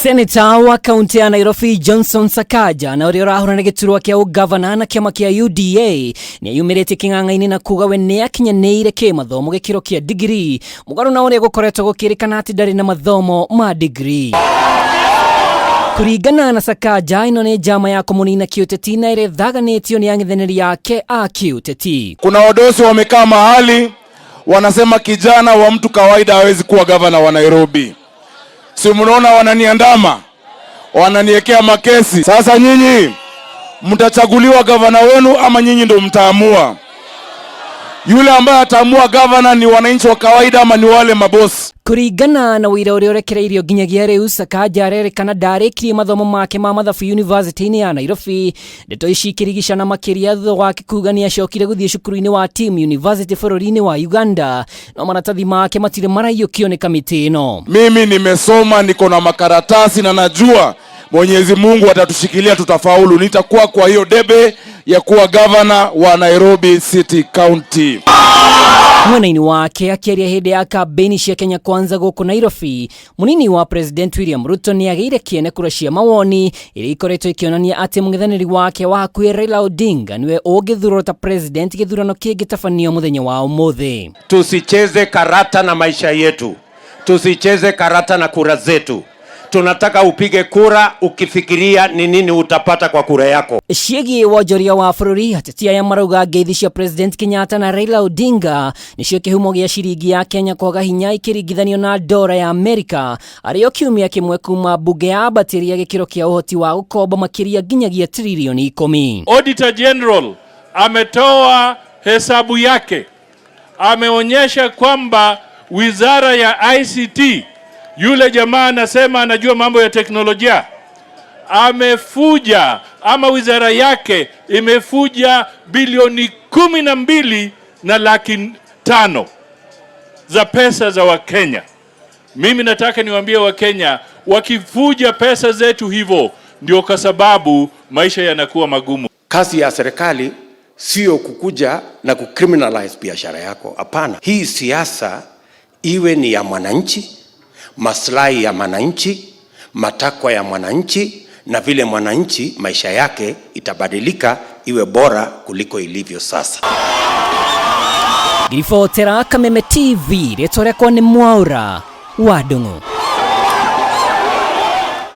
Seneta wa kaunti ya Nairobi Johnson Sakaja na ũrĩa ũrahũrana gĩturwa kĩa ũgavana na kĩama kĩa UDA nĩeyumĩrĩtie kĩng'ang'a-inĩ na kuga we nĩakinyanĩire kĩmathomo gĩkĩro kĩa digiri mũgarũ na ũrĩa gũkoretwo gũkĩrĩkana atĩ ndarĩ na mathomo ma digiri. Kũringana na Sakaja, ĩno nĩ njama ya kũmũnina kĩũteti na ĩrĩa ĩthaganĩtio nĩ ang'ethanĩri ake a kĩũteti. Kuna wadosi wamekaa mahali wanasema kijana wa mtu kawaida hawezi kuwa gavana wa Nairobi. Si mnaona wananiandama, wananiekea makesi. Sasa nyinyi mtachaguliwa gavana wenu ama nyinyi ndo mtaamua? Yule ambaye ataamua gavana ni wananchi wa kawaida ama ni wale mabosi? Kũringana na wĩra ũrĩa ũrekereirio nginyagia rĩu, Sakaja arerĩkana ndarĩkirie mathomo make ma mathabu University-inĩ ya Nairobi. Ndeto ici ikĩrigicana makĩria thutha wake kuga nĩ acokire gũthiĩ cukuru-inĩ wa Team University bũrũri-inĩ wa Uganda, no maratathi make matirĩ maraiyũkio nĩ kamĩtĩ ĩno. Mimi nimesoma, niko na makaratasi na najua Mwenyezi Mungu atatushikilia, tutafaulu. Nitakuwa kwa hiyo debe ya kuwa gavana wa Nairobi City County. Mwena-inĩ wake akĩaria hĩndĩ ya kambĩini cia Kenya Kwanza gũkũ Nairobi, mũnini wa President William Ruto nĩ agĩire kĩene kura cia mawoni iria ikoretwo ikĩonania atĩ mũng'ethanĩri wake wa hakuhĩ Raila Odinga nĩwe ũngĩthurwo ta president gĩthurano kĩngĩtabanio mũthenya wa ũmũthĩ. Tusicheze karata na maisha yetu, tusicheze karata na kura zetu. Tunataka upige kura ukifikiria ni nini utapata kwa kura yako. Ciĩgiĩ wonjoria wa bũrũri, ateti aya marauga ngeithi cia President Kenyatta na Raila Odinga nĩcio kĩhumo gĩa ciringi ya Kenya kwaga hinya ikĩringithanio na ndora ya Amerika, arĩo kiumia kĩmwe kuma mbunge ya ambatĩria gĩkĩro kĩa ũhoti wa gũkomba makĩria nginyagia tririoni 10. Auditor General ametoa hesabu yake, ameonyesha kwamba wizara ya ICT, yule jamaa anasema anajua mambo ya teknolojia, amefuja ama wizara yake imefuja bilioni 12 na laki 5 za pesa za Wakenya. Mimi nataka niwaambie Wakenya, wakifuja pesa zetu hivyo, ndio kwa sababu maisha yanakuwa magumu. Kazi ya serikali sio kukuja na kucriminalize biashara yako. Hapana, hii siasa iwe ni ya mwananchi, maslahi ya mwananchi, matakwa ya mwananchi, na vile mwananchi maisha yake itabadilika iwe bora kuliko ilivyo sasa. Ngiribotera Kameme TV, rĩtwa rĩakwa nĩ Mwaũra wa Ndung'u.